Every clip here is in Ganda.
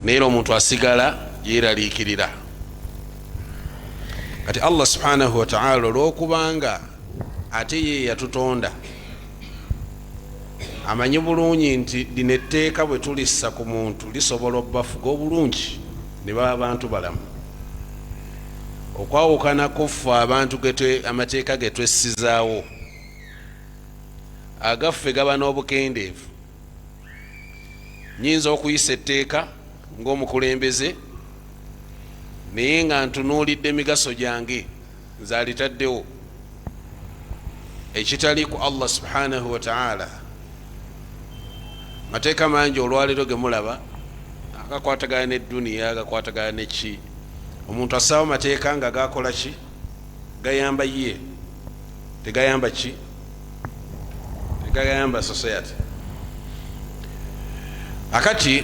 Naye era omuntu asigala yeeraliikirira. Kati Allah subhanahu wataala, olwokubanga ate ye yatutonda, amanyi bulungi nti lino etteeka bwe tulissa ku muntu lisobola obbafuga obulungi ne baba bantu balamu, okwawukanako ffe abantu amateeka ge twessizaawo, agaffe gaba n'obukendeevu. Nyinza okuyisa etteeka ng'omukulembeze, naye nga ntunuulidde migaso gyange nze alitaddewo, ekitali ku Allah subhanahu wataala. Mateeka mangi olwaleero ge mulaba agakwatagana nedduniya, agakwatagana neki, omuntu assaawo mateeka nga gakola ki? Gayamba ye, tegayamba ki? Tegayamba society. Akati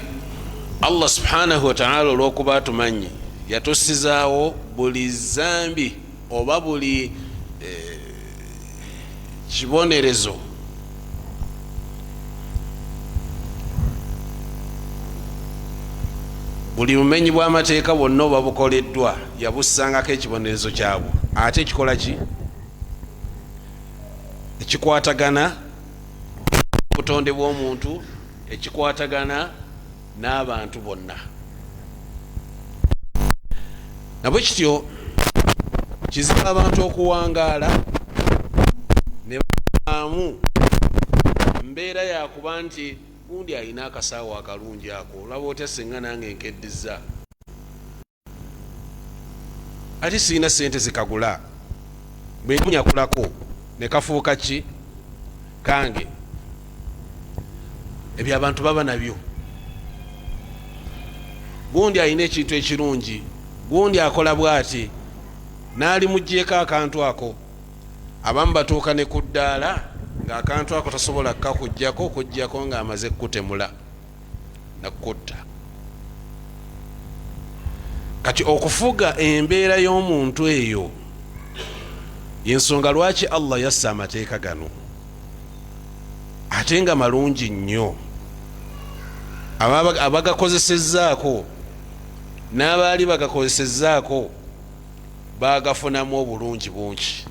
Allah subhanahu wataala, olwokuba atumanyi, yatussizaawo buli zambi oba buli kibonerezo buli bumenyi bw'amateeka bwonna oba bukoleddwa, yabussangako ekibonerezo kyabwo, ate ekikola ki? Ekikwatagana obutonde bw'omuntu, ekikwatagana n'abantu bonna. Nabwe kityo kizibu abantu okuwangaala ne baamu mbeera yakuba nti gundi alina akasaawo akalungi ako, olaba otya senga nange nkeddizza, ate sirina sente zikagula, bwe nyakulako ne kafuuka ki kange. Ebyo abantu baba nabyo. Gundi alina ekintu ekirungi, gundi akola bwati, n'alimugyeko akantu ako. Abamu batuuka ne ku ddaala ng'akantu ako tasobola kukakuggyako okuggyako ng'amaze kukutemula nakutta. Kati okufuga embeera y'omuntu eyo yensonga lwaki Allah yassa amateeka gano, ate nga malungi nnyo. Abagakozesezzaako n'abaali bagakozesezzaako baagafunamu obulungi bungi,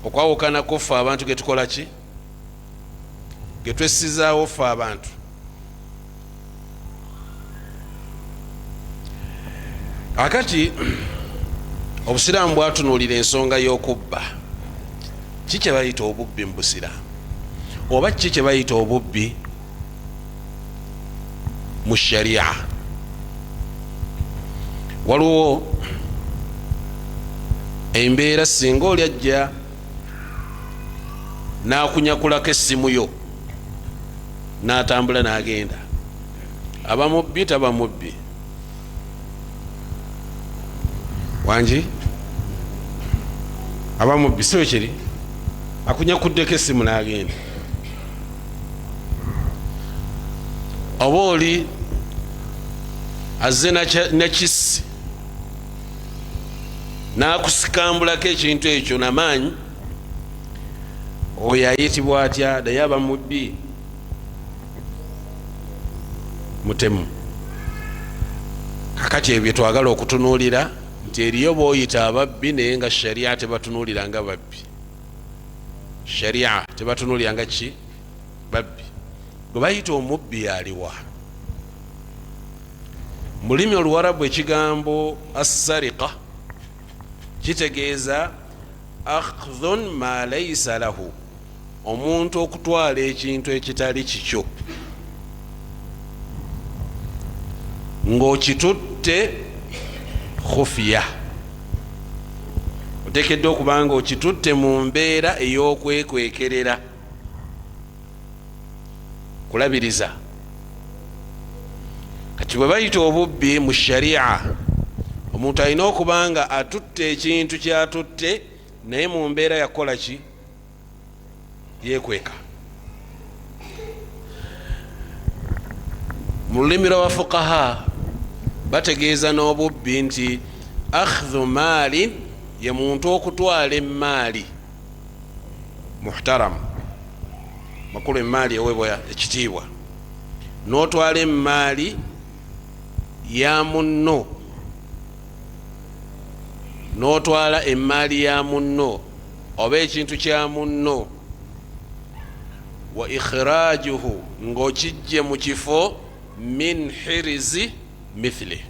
okwawukanako ffe abantu getukola ki? Getwessizaawo ffe abantu. Akati obusiraamu bwatunuulira ensonga y'okubba. Ki kye bayita obubbi mu busiraamu, oba ki kye bayita obubbi mu sharia? Waliwo embeera singa oli ajja n'akunyakulako essimu yo n'atambula n'agenda, aba mubbi taba mubbi? Wangi, aba mubbi, si kiri? Akunyakuddeko essimu n'agenda. Oba oli azze nakissi n'akusikambulako ekintu ekyo namaanyi, oyo ayitibwa atya? Naye aba mubbi, mutemu. Kakati ebyo twagala okutunuulira nti eriyo booyita ababbi, naye nga sharia tebatunuulira nga babbi, sharia tebatunuulira nga ki? Babbi. Gwe bayita omubbi aliwa? Mu lulimi oluwarabu ekigambo assariqa kitegeeza akhdhun ma laisa lahu, omuntu okutwala ekintu ekitali kikyo ng'okitutte khufiya. Oteekeddwa okuba nga okitutte mu mbeera ey'okwekwekerera kulabiriza. Kati bwe bayita obubbi mu sharia, omuntu alina okuba nga atutte ekintu kyatutte, naye mu mbeera yakukola ki? Yekweka. Mu lulimi lw'abafukaha bategeeza n'obubbi nti akhdhu maalin, ye muntu okutwala emmaali muhtaramu, makulu emmaali eweebwa ekitiibwa, n'otwala emmaali ya munno, n'otwala emmaali ya munno oba ekintu kya munno, wa ikhirajuhu, ng'okijje mu kifo, min hirizi mithili,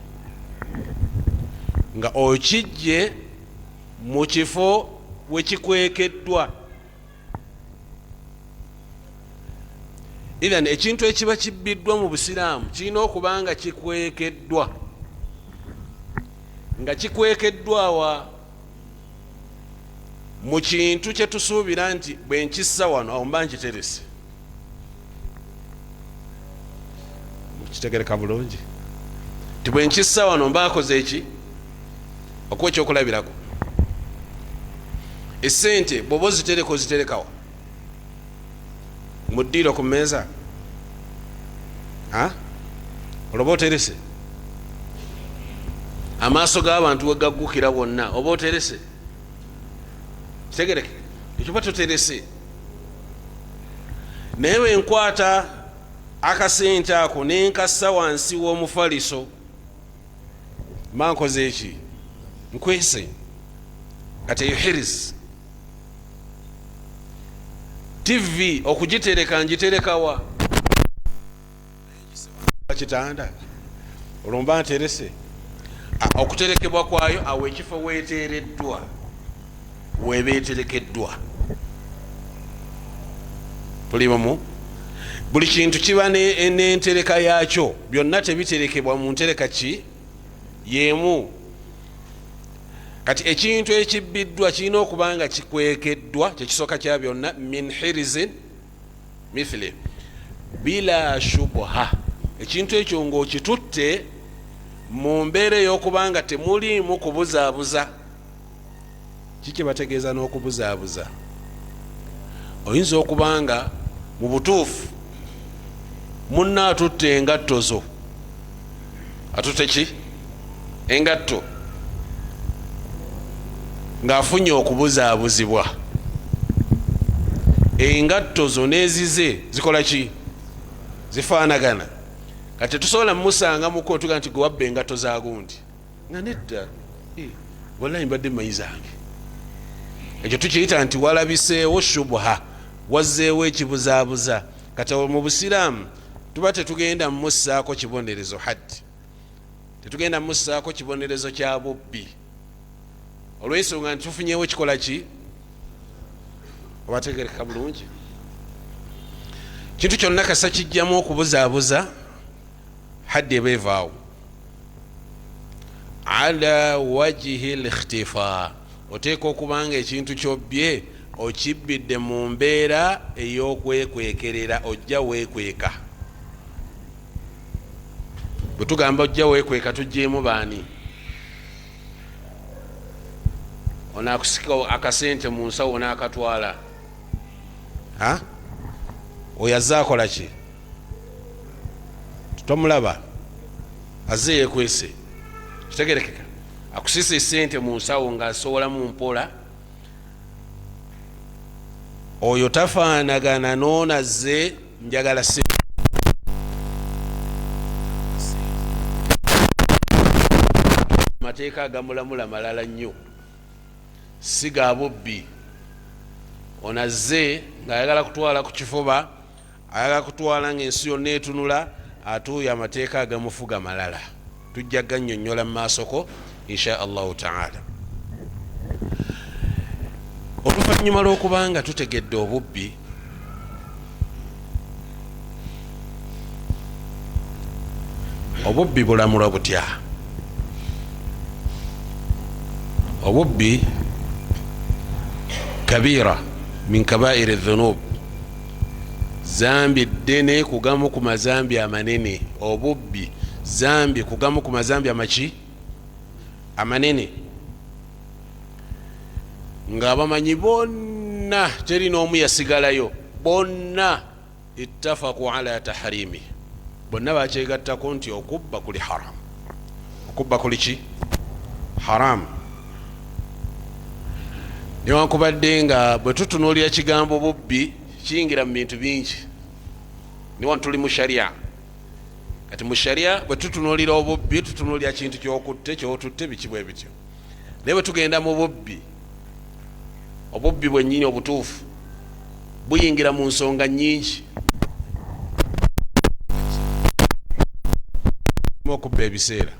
nga okijje mu kifo wekikwekeddwa. Ithan ekintu ekiba kibbiddwa mu Busiraamu kirina okuba nga kikwekeddwa, nga kikwekeddwa wa? Mu kintu kyetusuubira nti bwe nkissa wano awo mba nkiterese. Kitegereka bulungi nti bwe nkissa wano mba akoze eki? Okuwa ekyokulabirako, esente bw'oba ozitereka, oziterekawa? Mu ddiiro ku mmeeza olwoba oterese amaaso g'abantu we gaggukira wonna, oba oterese. Kitegereke ekyo, oba toterese. Naye bwenkwata akasente ako nenkassa wansi w'omufaliso, mba nkoze eki? Nkwese. Kati eyo hiris. TV okugitereka, ngiterekawa? Kitanda, olwo mba nterese. Okuterekebwa kwayo awo ekifo weeteereddwa, weeba eterekeddwa. Tuli bamu? Buli kintu kiba n'entereka yaakyo, byonna tebiterekebwa mu ntereka ki yemu. Kati ekintu ekibbiddwa kirina okuba nga kikwekeddwa, kyekisooka kya byonna, min hirizin mithili bila shubha, ekintu ekyo ng'okitutte mu mbeera ey'okuba nga temuliimu kubuzaabuza. Kiki bategeeza n'okubuzaabuza? Oyinza okuba nga mu butuufu munna atutte engatto zo, atutte ki? Engatto, ng'afunye okubuzaabuzibwa, engatto zo n'ezize zikola ki? Zifaanagana. Kati tetusobola mumusanga muko tuga nti gwe wabba engatto za gundi, nga nedda, wallahi mbadde manyi zange. Ekyo tukiyita nti walabiseewo shubha, wazzeewo ekibuzaabuza. Kati mu Busiraamu tuba tetugenda mumussaako kibonerezo haddi, tetugenda mumussaako kibonerezo kya bubbi, olw'ensonga nti tufunyewo kikola ki? Obategereka bulungi, kintu kyonna kasa kijjamu okubuzaabuza, haddi eba evaawo. Ala wajihi likhtifa, oteeka okuba nga ekintu kyobbye okibbidde mu mbeera ey'okwekwekerera, ojja weekweka. Bwe tugamba ojja weekweka, tuggyemu baani? Ono akusika akasente mu nsawo n'akatwala, oyo azze akola ki? Tomulaba, azze yeekwese. Kitegerekeka, akusisa esente mu nsawo ng'asowolamu mpola, oyo tafaanagana n'ono azze njagala mateeka agamulamula malala nnyo, si ga bubbi. Ono azze ng'ayagala kutwala ku kifuba, ayagala kutwala ng'ensi yonna etunula, ate oyo amateeka agamufuga malala, tujja gannyonnyola mu maasoko insha Allahu taala. Oluvannyuma lw'okuba nga tutegedde obubbi, obubbi bulamulwa butya? Obubbi kabira min kabairi dhunub, zambi ddene kugamu ku mazambi amanene. Obubbi zambi kugamu ku mazambi amaki? Amanene, ng'abamanyi bonna teri n'omu yasigalayo, bonna ittafaku ala taharimi, bonna bakyegattako nti okubba kuli haramu. Okubba kuli ki? Haramu. Newankubadde nga bwe tutunuulira kigambo bubbi kiyingira mu bintu bingi, niwano tuli mu sharia. Kati mu sharia bwe tutunuulira obubbi, tutunuulira kintu kyokutte, kyotutte, biki bwe bityo. Naye bwe tugenda mu bubbi, obubbi bwennyini obutuufu buyingira mu nsonga nnyingi. Okubba ebiseera,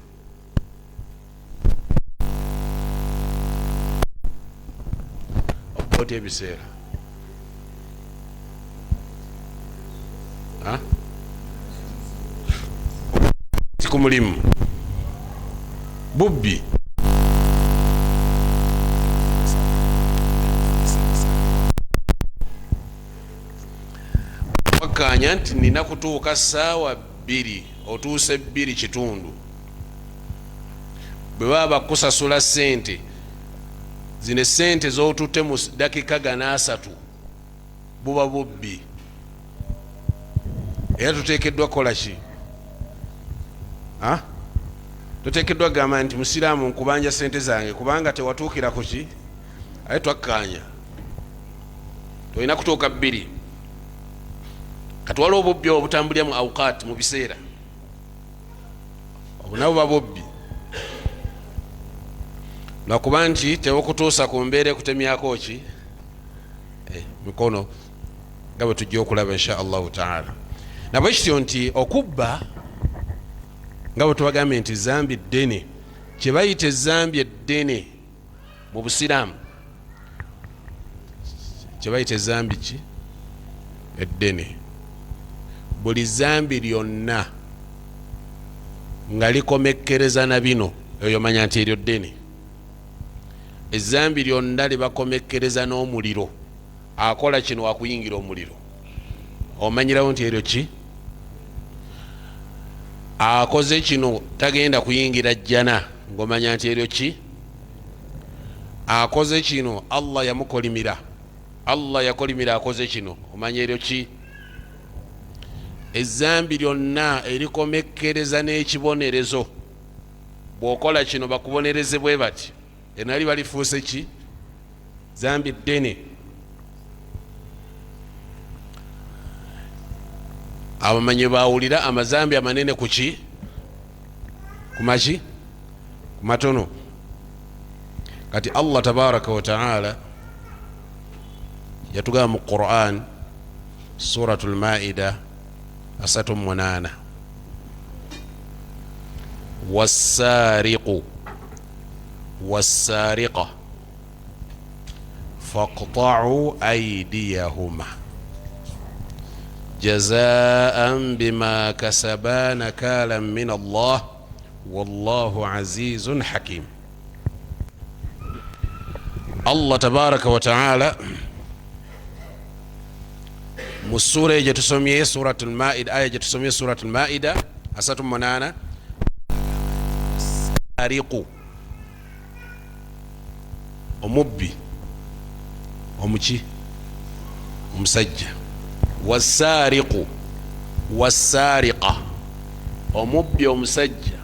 obba otya ebiseera? Ti ku mulimu bubbi. Wakkaanya nti nina kutuuka ssaawa 2, otuuse 2:15. Bwe baba bakusasula ssente zino, essente z'otutte mu dakika gana 30 buba bubbi. Era tuteekeddwa kukola ki? Toteekeddwa kugamba nti musiraamu nkubanja sente zange kubanga tewatuukira ku ki, aye twakkaanya tolina kutuuka 2. Kati waliwo obubbi obwo obutambulira mu awukaati, mu biseera, obwo nabwo buba bubbi, lwakuba nti tebukutuusa ku mbeera ekutemyako ki mikono, nga bwe tujja okulaba insha Allahu taala. Nabwe kityo nti okubba, nga bwe tubagambye nti zambi ddene, kye bayita ezambi eddene mu busiraamu, kye bayita ezambi ki eddene, buli zambi lyonna nga likomekkereza na bino, eyo manya nti eryo ddene. Ezambi lyonna libakomekkereza n'omuliro, akola kino wakuyingira omuliro, omanyirawo nti eryo ki, akoze kino tagenda kuyingira jjana, ng'omanya nti eryo ki, akoze kino Allah yamukolimira, Allah yakolimira akoze kino, omanya eryo ki. Ezambi lyonna erikomekkereza n'ekibonerezo, bw'okola kino bakubonereze bwe bati, enali balifuuse ki, zambi ddene. Abamanyi bawulira amazambi amanene ku ki, ku maki, ku matono. Kati Allah tabaraka wa taala yatugamba mu Quran Suratul Maida 38, wassariqu wassariqa faqta'u aydiyahuma jazaan bima kasaba nakalan min Allah wallahu azizun hakim. Allah tabaraka wa taala mu ssuura eyo gye tusomye, Suratul Maida, aya gye tusomye Suratul Maida 38, sariqu, omubbi omuki, omusajja, wasariqu wasariqa, omubbi omusajja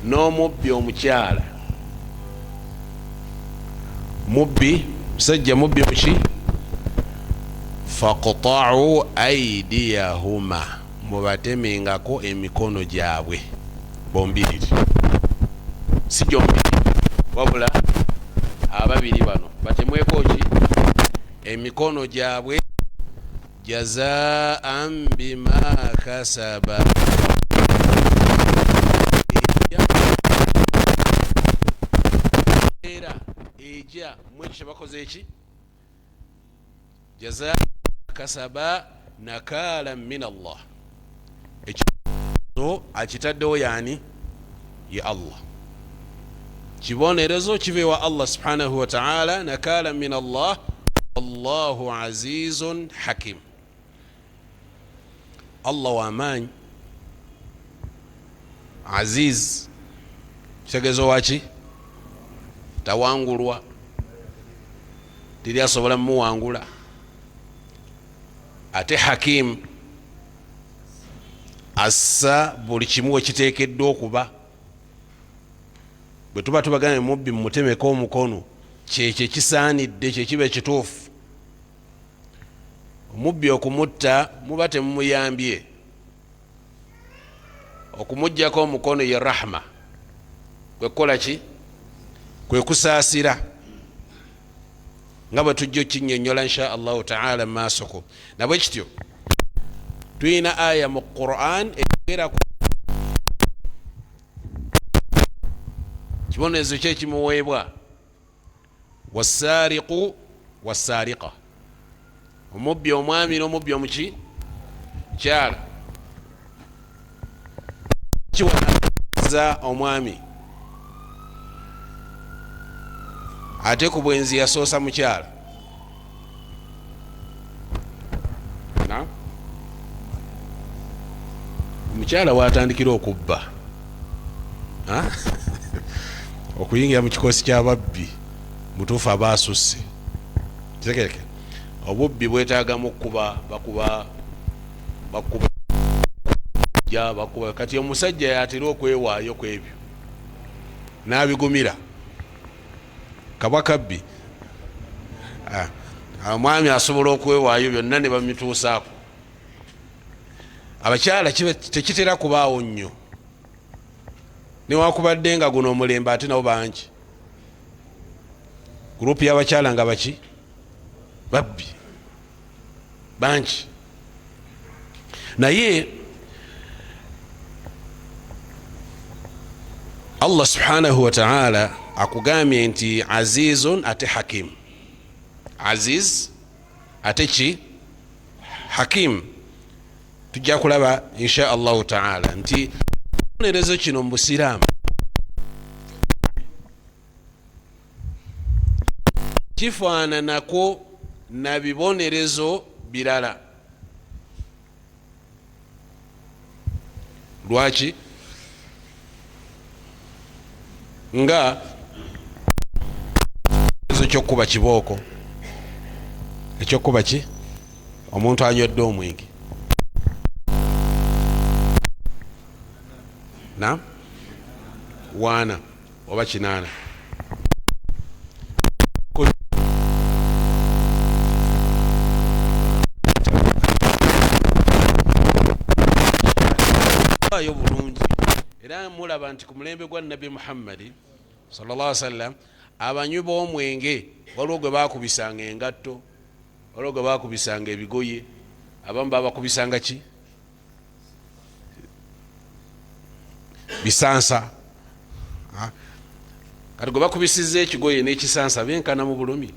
n'omubbi omukyala, mubbi musajja, mubbi muki, faqta'u aydiyahuma, mubatemengako emikono gyabwe bombiriri, si gyombiri wabula ababiri bano batemweko ki emikono gyabwe, jazaan bima kasaba, era eja mwekyo kyebakoze eki, jazaan kasaba nakala min Allah, ekibonerezo akitaddewo yaani ye Allah, kibonerezo kiva ewa Allah subhanahu wa ta'ala, nakala min Allah wallahu azizun hakim. Allah wamaanyi, aziz kitegeeza waki, tawangulwa, teri asobola mumuwangula, ate hakim assa buli kimu wekiteekeddwa okuba. Bwe tuba tubagambye mubbi mumutemeko omukono, kyekyo ekisaanidde, kyekiba ekituufu. Omubbi okumutta muba temumuyambye. Okumugjako omukono ye rahma, kwekukola ki? Kwe kusaasira, nga bwe tujja okinyonyola insha Allahu taala mu maasoko. Nabwe kityo tulina aya mu Quran eyogera ku kibonerezo ki ekimuweebwa, wasaariqu wasaariqa, omubbi omwami n'omubbi omuki kyala kiwanaza omwami, ate ku bwenzi yasoosa mukyala. Omukyala watandikira okubba, okuyingira mu kikosi ky'ababbi, mutuufu aba asusse. Kitegereke, obubbi bwetaagamu kuba bakuba bakuba ja bakuba. Kati omusajja yatera okwewaayo ku ebyo n'abigumira kabwa kabbi. Omwami asobola okwewaayo byonna ne bamituusaako. Abakyala tekitera kubaawo nnyo, newakubadde nga guno omulembe ate nabo bangi, gurupu y'abakyala nga baki babbi bangi. Naye Allah subhanahu wataala akugambye nti azizun ate hakim, aziz ate ki? Hakim. Tujja kulaba insha Allahu taala nti ekibonerezo kino mu busiraamu kifaananako na bibonerezo birala. Lwaki? Nga ekibonerezo kyokkuba kibooko, ekyokkuba ki omuntu anywedde omwenge na waana oba 8. Ayo bulungi. Era mulaba nti ku mulembe gwa Nabbi Muhammadi sallallahu alaihi wasallam, abanywi b'omwenge waliwo gwe bakubisanga engatto, waliwo gwe bakubisanga ebigoye, abamu babakubisanga ki bisansa. Kati gwe bakubisiza ekigoye n'ekisansa benkana mu bulumi?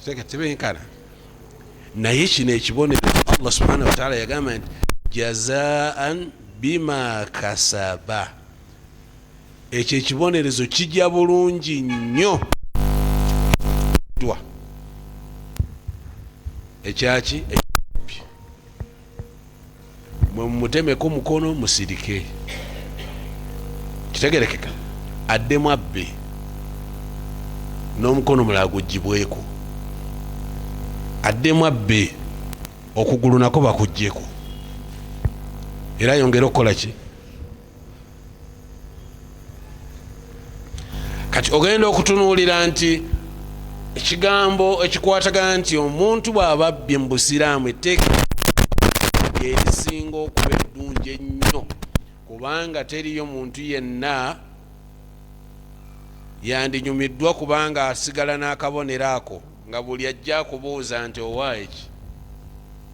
Tebenkana. Naye kino ekibonerezo Allah subhanahu wataala yagamba nti jazaan bima kasaba, ekyo ekibonerezo kijja bulungi nnyo ekyaki mwe mumutemeko mukono musirike, kitegerekeka, addemu abbe n'omukono mulala gugibweko, addemu abbe okugulu nako bakuggyeko, era ayongere okukola ki? Kati ogenda okutunuulira nti ekigambo ekikwatagana nti omuntu bw'aba abbye mu busiraamu, etteeka lyerisinga okuba eddungi ennyo, kubanga teriyo muntu yenna yandinyumiddwa, kubanga asigala n'akabonero ako nga buli ajja akubuuza nti owa eki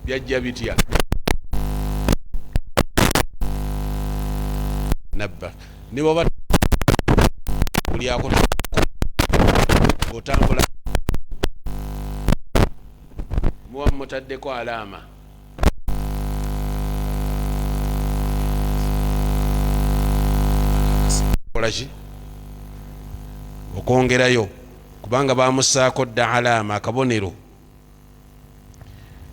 byajja bitya nabba, ne bwoba buli ako otambula muba mumutaddeko alaama. Kolaki okwongerayo, kubanga bamusaako dda alaama, akabonero.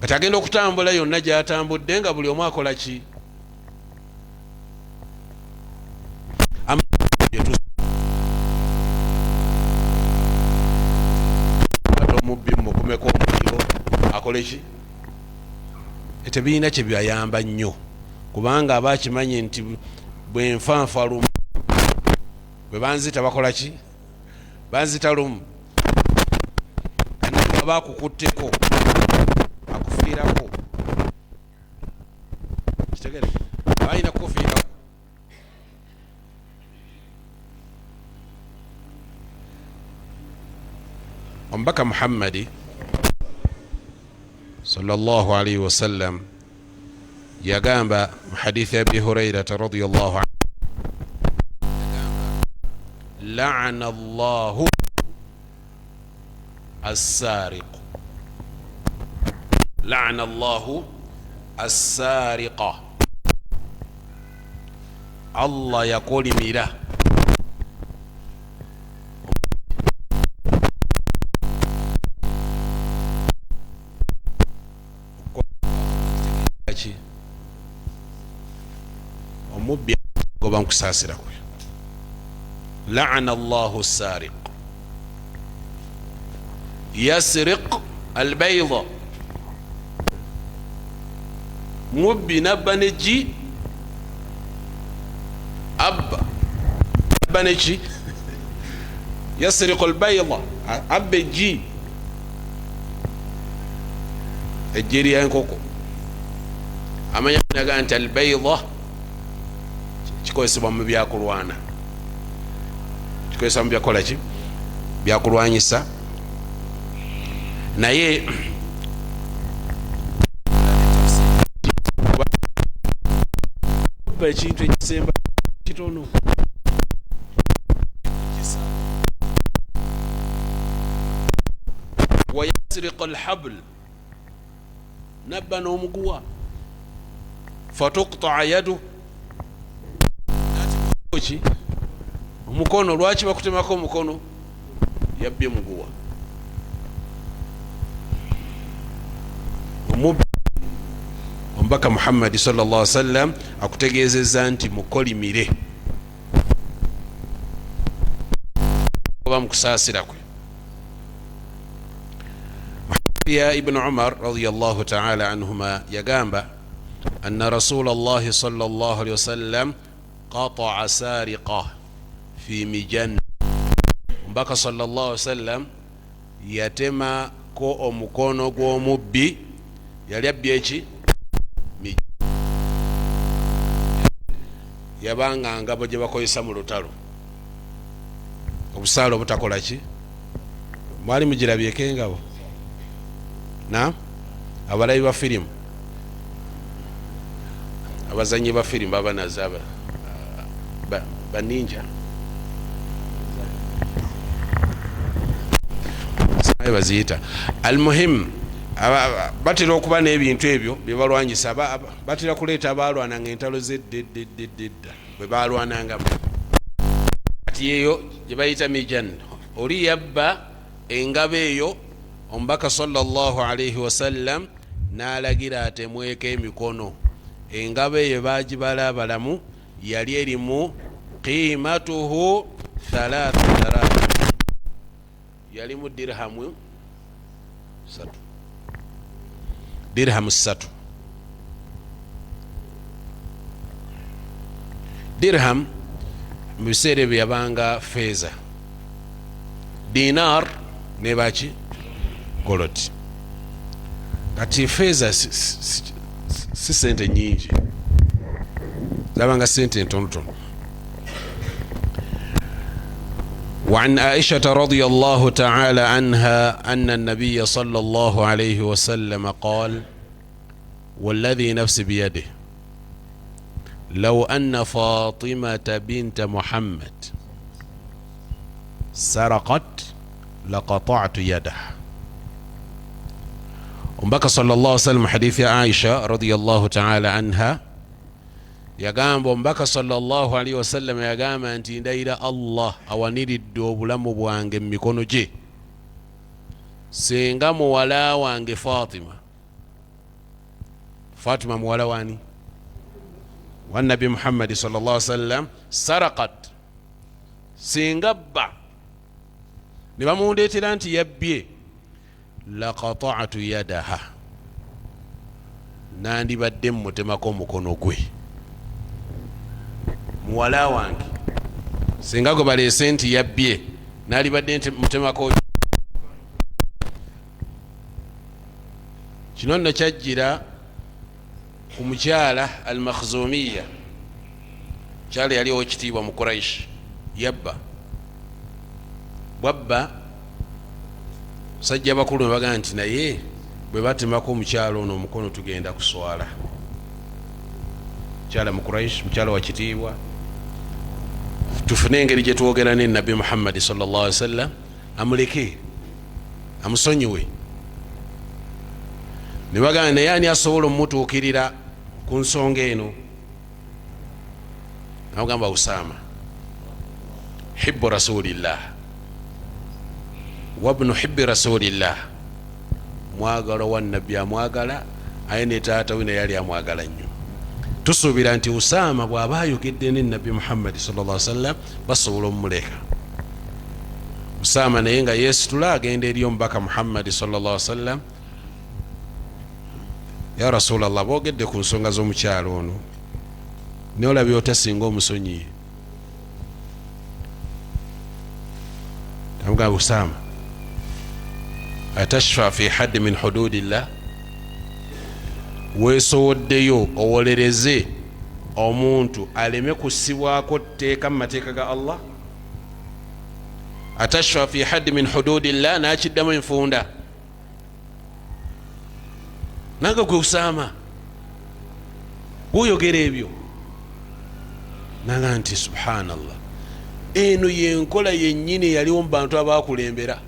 Kati agenda okutambula yonna gyatambudde nga buli omu akola ki? Omubbi mumukumeko omuliro akole ki? Tebirina kyebyayamba nnyo, kubanga aba akimanyi nti bwenfanfa lumu bwe banzita bakola ki? Banzita lumu. Aba akukutteko akufiirako, kitegere, balina kukufiirako. Omubaka Muhammadi sallallahu alaihi wasallam yagamba mu hadithi Abi Hurairata radiyallahu anhu, la'ana Allahu as-sariq, la'ana Allahu as-sariqa, Allah yakolimira omubbi goba nkusaasira kwe. La'ana Allahu as-sariq yasriq al-bayda, mubbi nabba neji abba abba neki yasriq al-bayda, abba ejji ejji lyenkoko. Amanya naga nti al-bayda kikozesebwa mu byakulwana, kikozesebwa mu byakola ki, byakulwanyisa. Naye ekintu ekisemba kitono wayasriqa alhabl, nabba n'omuguwa, fatuqtaa yadu, ki omukono. Lwaki bakutemako omukono? Yabbye muguwa. Omubbi Omubaka Muhammadi sallallahu alaihi wasallam akutegeezezza nti mukolimire oba mukusaasira kwe. Ya Ibn Umar radiyallahu ta'ala anhuma yagamba anna Rasulallahi sallallahu alaihi wasallam qata'a sariqa fi mijan. Omubaka sallallahu alaihi wasallam yatemako omukono gw'omubbi, yali abbye eki, yabanga ngabo gye bakozesa mu lutalo, obusaale obutakola ki, mwali mugirabyeko engabo na abalabi ba firimu, abazanyi ba firimu baba nazo baninja baziyita. Almuhim, batera okuba n'ebintu ebyo bye balwanyisa, batera kuleeta abalwananga entalo z'eddeddeddedda bwe balwanangamu. Kati eyo gye bayita mijan, oli yabba engabo eyo, Omubaka sallallahu alaihi wasallam n'alagira atemweko emikono. Engabo eyo bagibala abalamu, yali erimu qimatuhu 3 darahim, yalimu dirhamu 3, dirhamu 3. Dirham mu biseera ebyo yabanga feeza, dinar nebaki gold. Kati feeza si sente nyingi, zabanga sente ntonotono. وعن عائشة رضي الله تعالى عنها أن النبي صلى الله عليه وسلم قال والذي نفسي بيده لو أن فاطمة بنت محمد سرقت لقطعت يده. Omubaka sallallahu alaihi wasallam, hadithi ya Aisha radhiyallahu ta'ala anha, yagamba Omubaka sallallahu alaihi wasallam yagamba nti ndayira Allah awaniridde obulamu bwange mu mikono gye, singa muwala wange Fatima, Fatima muwala wani wa Nabi Muhammad sallallahu alaihi wasallam, saraqat, singa bba ne bamundeetera nti yabbye, laqata'tu yadaha, nandibadde mmutemako omukono gwe. Muwala wange singa gwe baleese nti yabbye, nalibadde mutemako. Kino nno kyajjira ku mukyala Al-Makhzumiya, mukyala yali owekitiibwa mu Quraish, yabba bwabba Basajja bakulu ne bagamba nti naye bwe batemako omukyala ono omukono tugenda kuswala. Mukyala mu Quraish, mukyala wa kitiibwa, tufune engeri gye twogera ne Nabbi Muhammadi sallallahu alaihi wasallam amuleke amusonyiwe. Ne bagamba naye ani asobola omutuukirira ku nsonga eno? Nagamba Usama hibbu rasulillah wabnu hibbi rasulillah, mwagala wa Nabbi, amwagala, aye ne taata we naye yali amwagala nnyo. Tusuubira nti Usama bw'aba ayogedde ne Nabbi Muhammadi sallallahu alaihi wasallam basobola omuleka. Usama naye nga yeesitula agenda eri omubaka Muhammadi sallallahu alaihi wasallam, ya Rasulallah, boogedde ku nsonga z'omukyalo ono, naye olabye otya singa omusonyiye? Amugamba Usama, atashfa fi haddi min hududillah, weesowoddeyo owolereze omuntu aleme kussibwako tteeka mu mateeka ga Allah? Atashfa fi haddi min hududillah, n'akiddamu enfunda nange gwe Usaama gwoyogera ebyo? Nanga nti subhanallah, eno yenkola yennyini eyaliwo mu bantu abakulembera,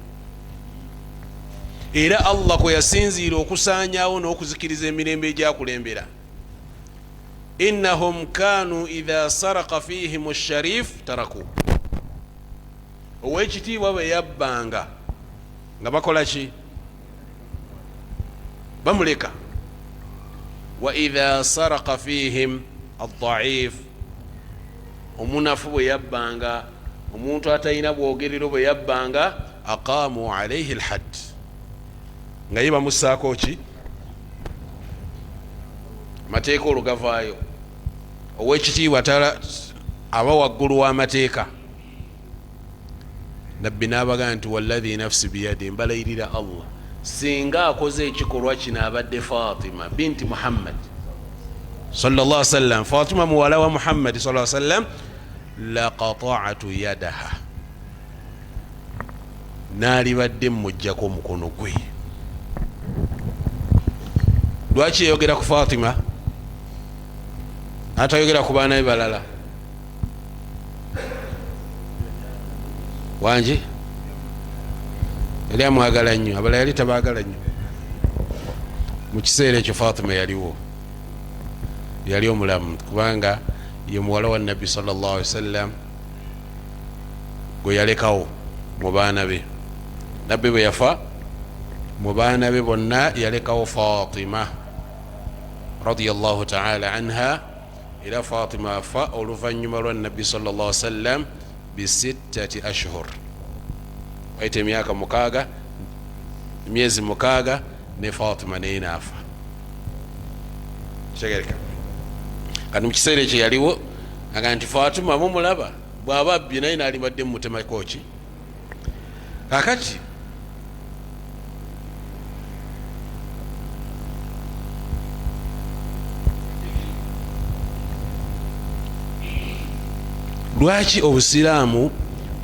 era Allah kwe yasinziira okusaanyaawo n'okuzikiriza emirembe egyakulembera. Innahum kanu idha saraka fihim sharif taraku, owekitiibwa bwe yabbanga nga bakola ki? Bamuleka. Wa idha saraka fihim addaif, omunafu bwe yabbanga, omuntu atalina bwogerero bwe yabbanga, aqamu alaihi lhadd, nga ye bamussaako ki? Amateeka. Olwo gavaayo, owekitiibwa aba waggulu w'amateeka. Nabbi n'abagamba nti wallahi nafsi biyadi, mbalayirira Allah, singa akoze ekikolwa kino abadde Fatima binti Muhammad sallallahu sallam, Fatima muwala wa Muhammadi sallallahu sallam, laqata'atu yadaha, naalibadde mmuggyako omukono gwe. Lwaki yayogera ku Fatima atayogera ku baana be balala? Wangi yali amwagala nnyo, abalala yali tabaagala nnyo. Mu kiseera ekyo Fatima yaliwo, yali omulamu, kubanga ye muwala wa Nabbi sallallahu alaihi wasallam gwe yalekawo mu baana be. Nabbi bwe yafa, mu baana be bonna yalekawo Fatima radiyallahu taala anha. Era Fatima afa oluvannyuma lwa Nabbi sallallahu alaihi wasallam bisittati ashhur, wayita emyaka 6, emyezi 6 ne Fatima naye naafa. Kitegereka kati mu kiseera ekyo yaliwo aga nti Fatima mumulaba bw'aba abbye naye naalibadde mumutemako ki? Kakati lwaki obusiraamu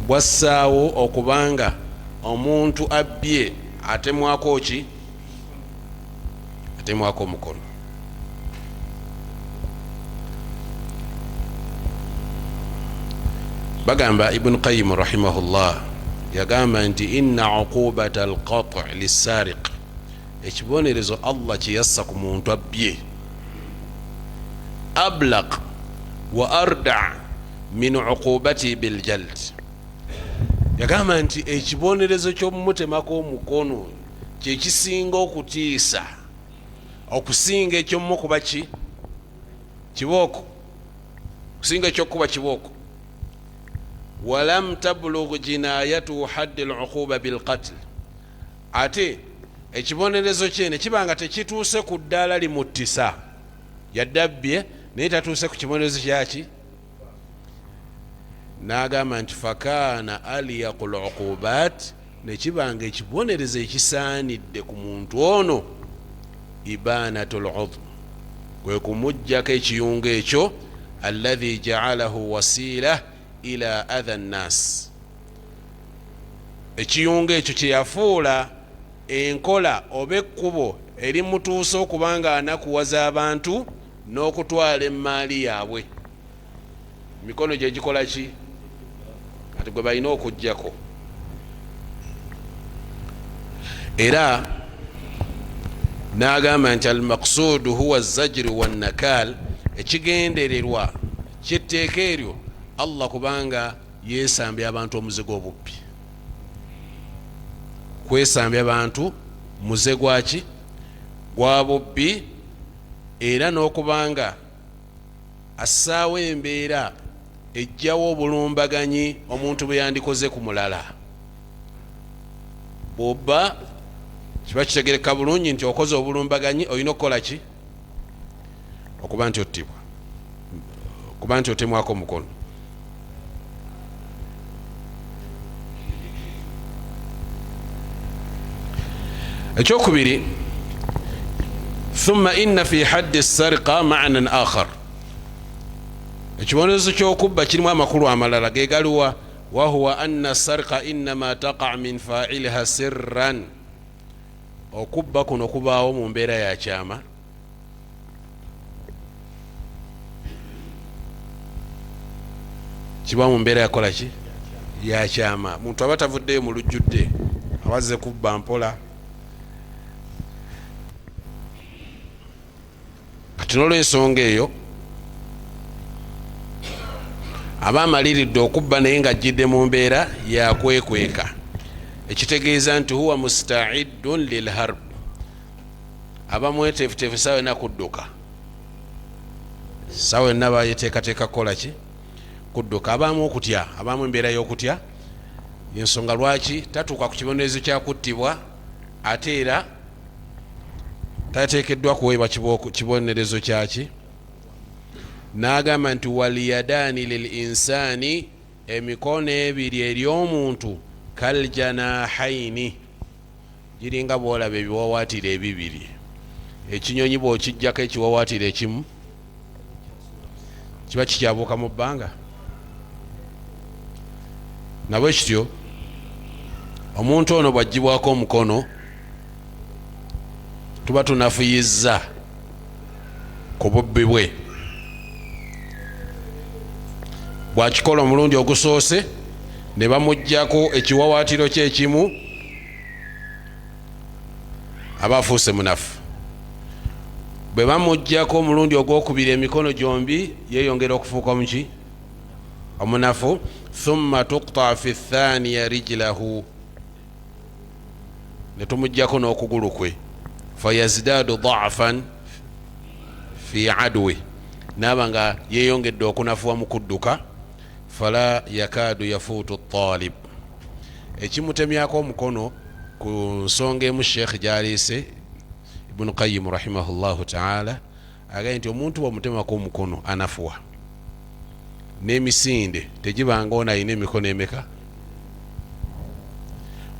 bwassaawo okubanga omuntu abbye atemwako ki? Atemwako omukono. Bagamba Ibunu Qayimu rahimahullah yagamba nti inna uqubata alqat lissariq, ekibonerezo Allah kyeyassa ku muntu abbye, ablaq wa arda min uqubati biljald. Yagamba nti ekibonerezo ky'omumutemako omukono kyekisinga okutiisa okusinga ekyomukuba ki kibooko, okusinga ekyokukuba kibooko. Walam tablug jinayatuhu haddi luquba bilqatl, ate ekibonerezo kye ne kiba nga tekituuse ku ddaala limuttisa, yadde abbye naye tatuuse ku kibonerezo kyaki. N'agamba nti fakaana aliyaqu luqubat, ne kiba nga ekibonerezo ekisaanidde ku muntu ono ibanatu ludhm, kwe kumuggyako ekiyungo ekyo alladhi jaalahu wasiila ila adha nnas, ekiyungo ekyo kyeyafuula Enkola oba ekkubo erimutuusa okuba nga anakuwaza abantu n'okutwala emmaali yaabwe. Mikono gye gikola ki? Kati gwe balina okuggyako. Era n'agamba nti almaqsuudu huwa zajru wannakaal, ekigendererwa kyetteeka eryo Allah kubanga yeesambya abantu omuze gw'obubbi, kwesambya bantu muze gwaki? Gwa bubbi, era n'okubanga assaawo embeera ejjawo obulumbaganyi omuntu bwe yandikoze ku mulala. Bw'obba kiba kitegereka bulungi nti okoze obulumbaganyi, olina okukola ki? Okuba nti ottibwa, okuba nti otemwako omukono. Ekyokubiri, thumma inna fi haddi sarika manan akhar, ekibonerezo ky'okubba kirimu amakulu amalala gegaliwa? Wahuwa anna sarika innama taqa min failiha sirran, okubba kuno kubaawo mu mbeera ya kyama. Kiba mu mbeera yakola ki? Ya kyama. Muntu aba tavuddeyo mu lujjudde, abazze kubba mpola. Kati n'olwensonga eyo aba amaliridde okubba, naye ng'ajjidde mu mbeera yakwekweka, ekitegeeza nti huwa mustaiddun lilharb, aba mweteefuteefu saawa yonna kudduka, saawa yonna bayeteekateeka kukola ki? Kudduka. Abaamu okutya, abaamu embeera y'okutya, ensonga lwaki tatuuka ku kibonerezo kyakuttibwa, ate era tateekeddwa kuweebwa kibonerezo kyaki. N'agamba nti waliyadaani lil insaani, emikono ebiri ery'omuntu kaljanahaini, giringa bwolaba ebiwawaatiro ebibiri. Ekinyonyi bw'okijjako ekiwawaatiro ekimu kiba kikyabuuka mu bbanga. Nabwe kityo omuntu ono bw'aggyibwako omukono tuba tunafuyizza ku bubbi bwe. Bw'akikola omulundi ogusoose ne bamuggyako ekiwawaatiro kye ekimu, aba afuuse munafu. Bwe bamuggyako omulundi ogwokubiri emikono gyombi, yeeyongera okufuuka muki? Omunafu. Thumma tukta fi thaniya rijlahu, ne tumuggyako n'okugulu kwe, fayazdaadu dafan fi adwi, naaba nga yeeyongedde okunafuwa mu kudduka. Fala yakaadu yafuutu talib, ekimutemyako omukono ku nsonga emu Sheekh gyaleese, Ibunu Qayimu rahimahullahu taala agambye nti omuntu bwomutemako omukono anafuwa n'emisinde tegibanga ono alina emikono emeka.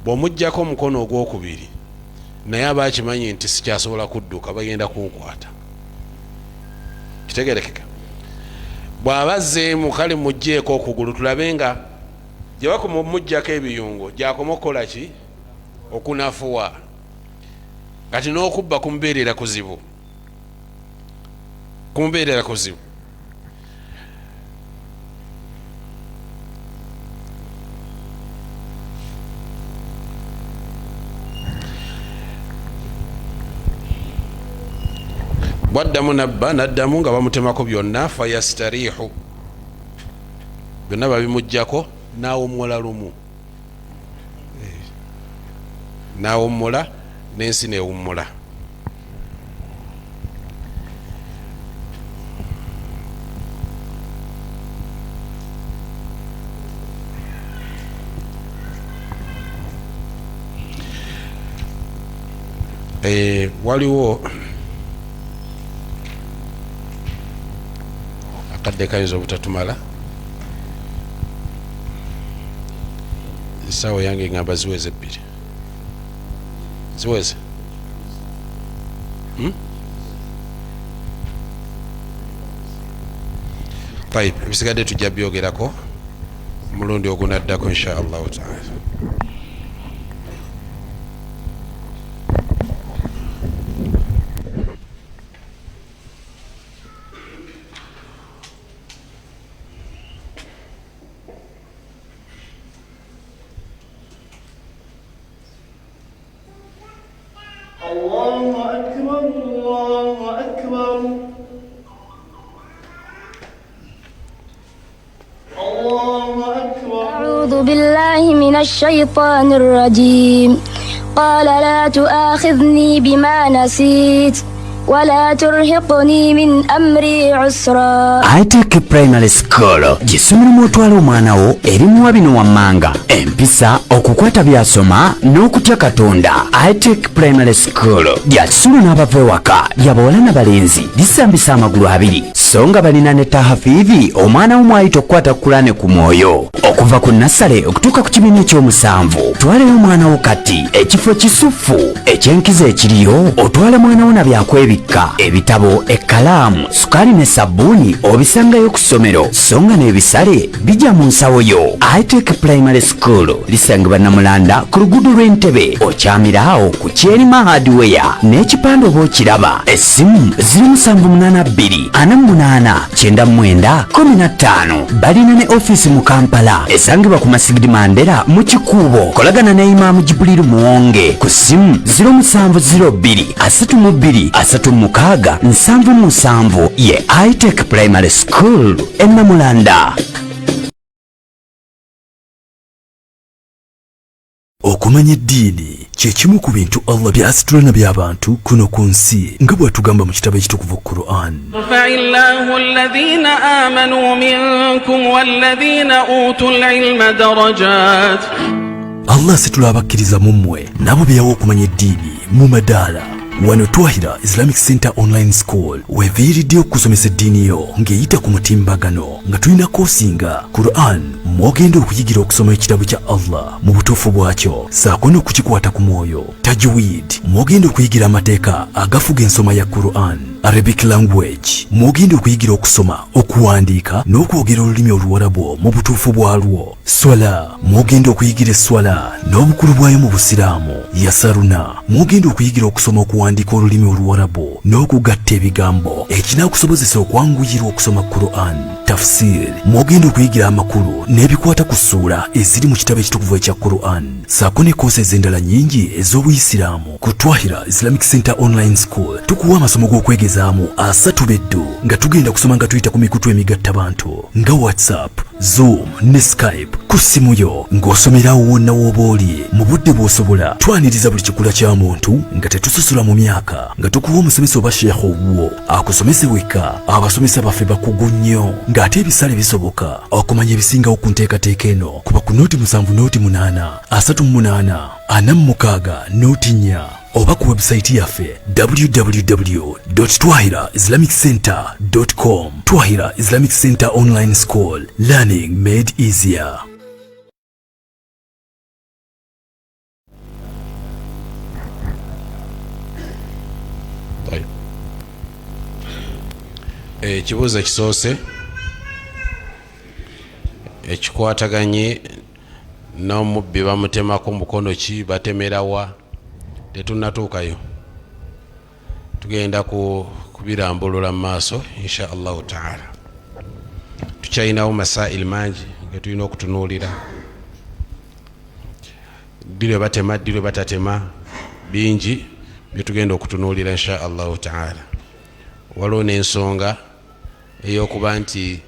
Bw'omuggyako omukono ogwokubiri, naye aba akimanyi nti sikyasobola kudduka, bagenda kunkwata. Kitegerekeka bw'aba azzeemu, kale muggyeko okugulu tulabe nga gye bakoma omuggyako ebiyungo gyakoma okukola ki? Okunafuwa. Kati n'okubba kumubeerera kuzibu, kumubeerera kuzibu. Bwaddamu nabba naddamu nga bamutemako byonna, fayastariihu, byonna babimuggyako, n'awummula lumu, n'awummula n'ensi newummula. Waliwo akadde kayinza obutatumala. Essaawa yange ngamba ziweze 2, ziweze. Tayib, ebisigadde tujja byogerako omulundi ogunaddako insha allahu taala. أعوذ بالله من الشيطان الرجيم قال لا تؤاخذني بما نسيت ولا ترهقني من أمري عسرا. Itech Primary School gy'essomero mw'otwala omwana wo erimuwa bino wammanga: empisa, okukwata by'asoma n'okutya Katonda. Itech Primary School lya kisulo n'abava ewaka, lya bawala na balenzi, lisambisa amagulu abiri, so nga balina ne tahafiivi omwana wo mwayita okukwata Kulaane ku mwoyo okuva ku nursery okutuuka ku kibiina ekyomusanvu. Twaleyo omwana wo kati, ekifo kisufu ekyenkizo ekiriyo. Otwala mwana wo na byakwebikka, ebitabo, ekkalaamu, sukaali ne sabbuuni obisangayo ku ssomero, so nga n'ebisale bijja mu nsawo yo. Itech Primary School lisangibwa Namulanda ku luguudo lw'Entebe, okyamira awo ku Kyerima Hardware n'ekipande oba okiraba. Essimu 0782 48 99 15. Balina ne ofiisi mu Kampala esangibwa ku Masigidi Mandera mu Kikuubo. Kolagana ne Imaamu Jibuliru Muwonge ku ssimu 0702 32 36 77. Ye Itech Primary School e Namulanda. Okumanya eddiini kye kimu ku bintu Allah by'asitula nabyo abantu kuno ku nsi, nga bw'atugamba mu kitabo ekitukuvu Quran. يرفع الله الذين آمنوا منكم والذين أوتوا العلم درجات. Allah asitula abakkiriza mu mmwe n'abo be yawa okumanya eddiini mu madaala. Wano Twahira Islamic Center Online School weviiriddeyo okusomesa eddiini yo ng'eyita ku mutimbagano, nga tulina koosi nga Quran, mw'ogenda okuyigira okusoma ekitabo kya Allah mu butuufu bwakyo ssaako n'okukikwata ku mwoyo, tajwid, mw'ogenda okuyigira amateeka agafuga ensoma ya Quran, Arabic language, mw'ogenda okuyigira okusoma, okuwandiika n'okwogera olulimi Oluwarabu mu butuufu bwalwo, swala, mw'ogenda okuyigira esswala n'obukulu bwayo mu Busiraamu, yasaruna, mw'ogenda okuyigira okusoma, okuwandiika olulimi Oluwarabu n'okugatta ebigambo ekinaakusobozesa okwanguyirwa okusoma Quran, tafsir, mw'ogenda okuyigira amakulu n'ebikwata ku ssuula eziri mu kitabo ekitukuvu ekya Quran, ssaako ne koosi ez'endala nnyingi ez'Obuyisiraamu. Ku Twahira Islamic Center Online School tukuwa amasomo g'okwegezaamu asatu beddu, nga tugenda kusoma nga tuyita ku mikutu emigattabantu nga WhatsApp, Zoom ne Skype ku ssimu yo, ng'osomerawo wonna w'oba oli mu budde bw'osobola. Twaniriza buli kikula kya muntu nga tetususula mu myaka, nga tukuwa omusomesa oba sheekha owuwo akusomese wekka. Abasomesa baffe bakugu nnyo, ng'ate ebisale bisoboka. Okumanya ebisingawo ku nteekateeka eno, kuba ku 070 8 38 46 04 oba ku webusayiti yaffe www twahira islamic center com. Twahira Islamic Center Online School, learning made easier. طيب. Ekibuuzo ekisoose ekikwataganye n'omubbi, bamutemako mukono ki, batemerawa? Tetunnatuukayo, tugenda ku kubirambulula mu maaso insha Allahu taala. Tukyalinawo masaili mangi ge tulina okutunuulira, ddi lwe batema, ddi lwe batatema, bingi byetugenda okutunuulira insha Allahu taala. Waliwo n'ensonga ey'okuba nti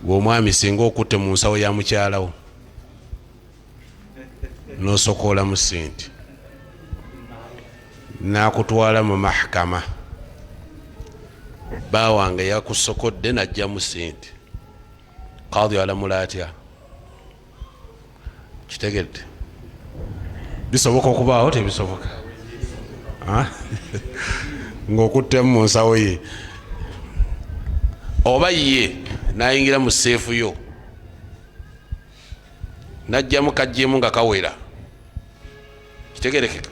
gweomwami singa okutte mu nsawo ya mukyalawo n'osokoolamu sente n'akutwala mu mahakama, bawange yakusokodde najjamu sente, kaadi alamula atya? Kitegedde, bisoboka okubaawo, tebisoboka? Ng'okuttemu mu nsawo ye oba ye nayingira mu seefu yo najjamu kajjemu nga kawera, kitegerekeka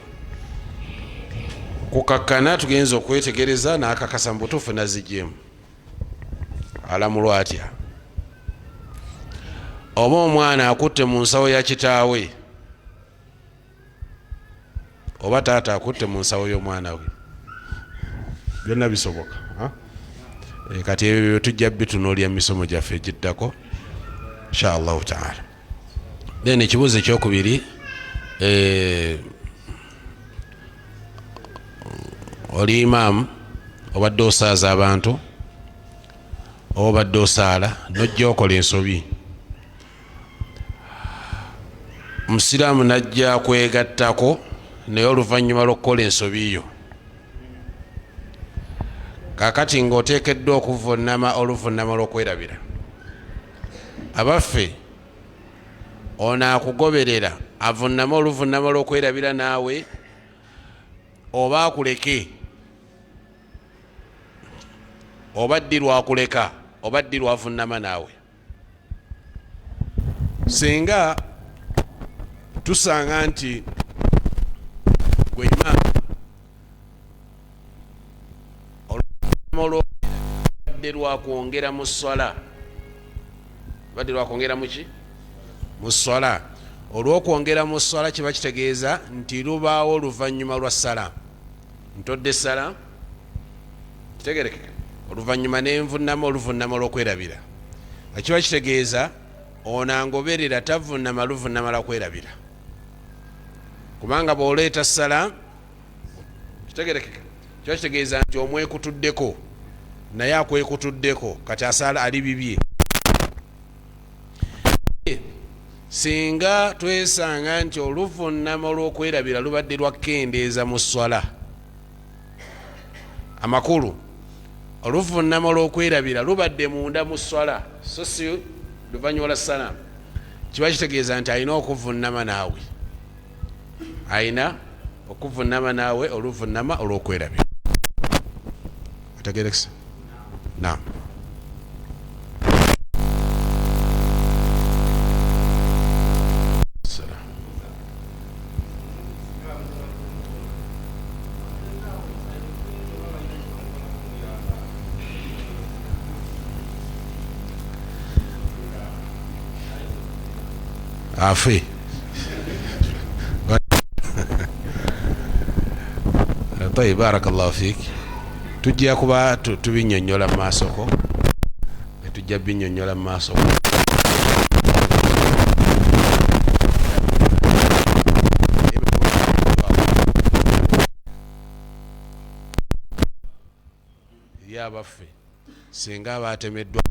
kukakkana tugenza okwetegereza n'akakasa mu butuufu nazijjemu, alamulwa atya? Oba omwana akutte mu nsawo ya kitaawe oba taata akutte mu nsawo y'omwana we, byonna bisoboka. Kati ebyo tujja bitunuulya mu misomo gyaffe egiddako insha Allahu taala. Then ekibuuzo ekyokubiri, oli imaamu, obadde osaaza abantu. Obadde osaala nojja okola ensobi, Omusiraamu najja kwegattako naye oluvannyuma lw'okukola ensobi yo. Kaakati ng'oteekeddwa okuvunnama oluvunnama lw'okwerabira, abaffe ono akugoberera avunname oluvunnama lw'okwerabira naawe oba akuleke, oba ddi lwakuleka oba ddi lwavunnama naawe? Singa tusanga nti gwe imaamu olwobadde lwakwongera mu swala, badde lwakwongera muki mu swala, olw'okwongera mu swala kiba kitegeeza nti lubaawo oluvannyuma lwa sala, ntodde sala kitegerekeka, oluvannyuma nenvunnama oluvunnama olw'okwerabira, nga kiba kitegeeza ono angoberera tavunnama luvunnama lwa kwerabira, kubanga bw'oleeta sala kitegerekeka kiba kitegeeza nti omwekutuddeko naye akwekutuddeko, kati asaala ali bibye. Singa twesanga nti oluvunnama olw'okwerabira lubadde lwa kukendeeza mu swala, amakulu oluvunnama olw'okwerabira lubadde munda mu swala so si luvannyuma lwa salaamu, kiba kitegeeza nti alina okuvunnama naawe, alina okuvunnama naawe oluvunnama olw'okwerabira. Otegerekesa? Naam. Afe tayi, barakallahu fik. Tujja kuba tubinyonyola mu maasoko, tujja binyonyola mu maasoko. Eri abaffe singa abatemeddwa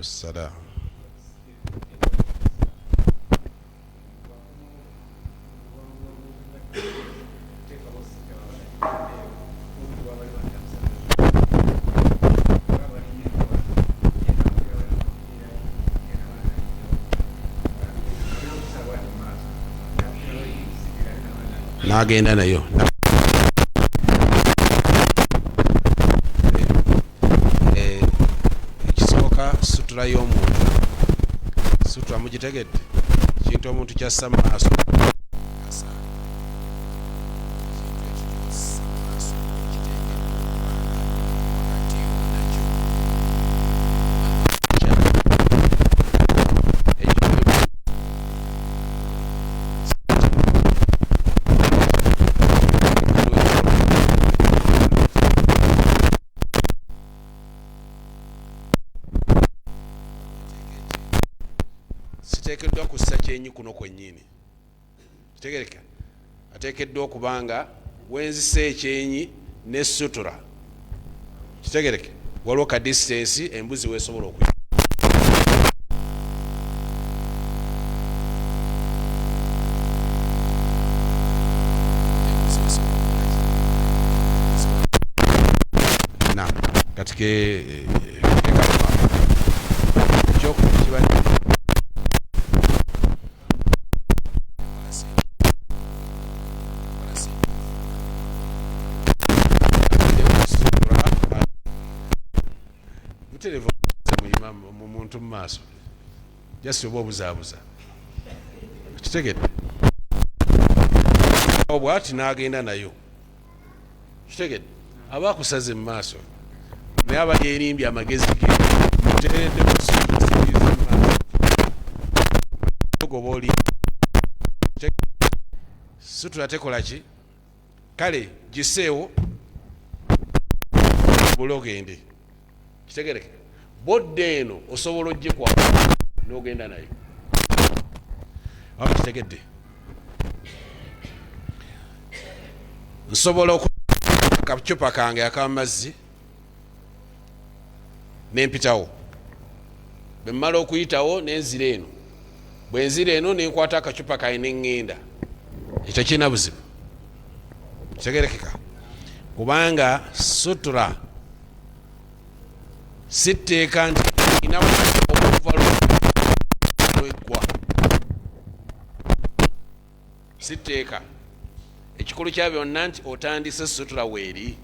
Salam. N'agenda nayo ekisooka sutura y'omuntu, sutura mugitegedde, kintu omuntu kyassa mu maaso. Siteekeddwa kussa kyenyi kuno kwennyini, kitegereka, ateekeddwa okuba nga wenzisa ekyenyi ne sutura, kitegereke, waliwo ka distance embuzi wesobola okuyita. Kati ke ekyokubiri kiba buterevu mu muntu mu maaso, jasi oba obuzaabuza, kitegedde, bwati n'agenda nayo, kitegedde. Aba akusaze mu maaso, naye aba yerimbye amagezi ge muteeredde goba oli situla tekola ki. Kale giseewo bule ogende, kitegereke. Bodda eno osobola ogikwata n'ogenda nayo. Aba kitegedde, nsobola akacupa kange ak'amazzi nempitawo. Bwe mmala okuyitawo nenzira eno, bwe nzira eno nenkwata akacupa kange neŋŋenda, ekyo tekirina buzibu, kitegerekeka, kubanga sutura si tteeka nti ina okuva lweggwa, si tteeka. Ekikulu kya byonna nti otandise sutura weeri.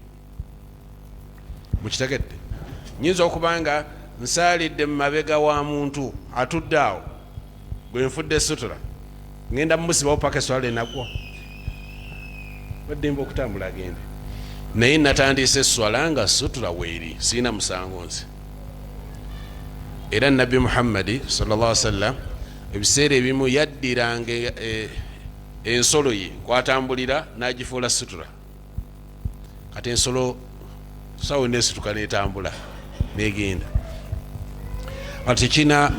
Mukitegedde? Nyinza okuba nga nsaalidde mu mabega wa muntu atudde awo gwe nfudde sutura, ngenda mumusibawo paka eswala enaggwa, baddembe okutambula agende, naye natandise eswala nga sutura weeri, sirina musango nze. Era Nabbi Muhammadi sallallahu alaihi wasallam ebiseera ebimu yaddiranga ensolo ye kwatambulira n'agifuula sutura. Kati ensolo sawo nesituka netambula negenda. Kati kina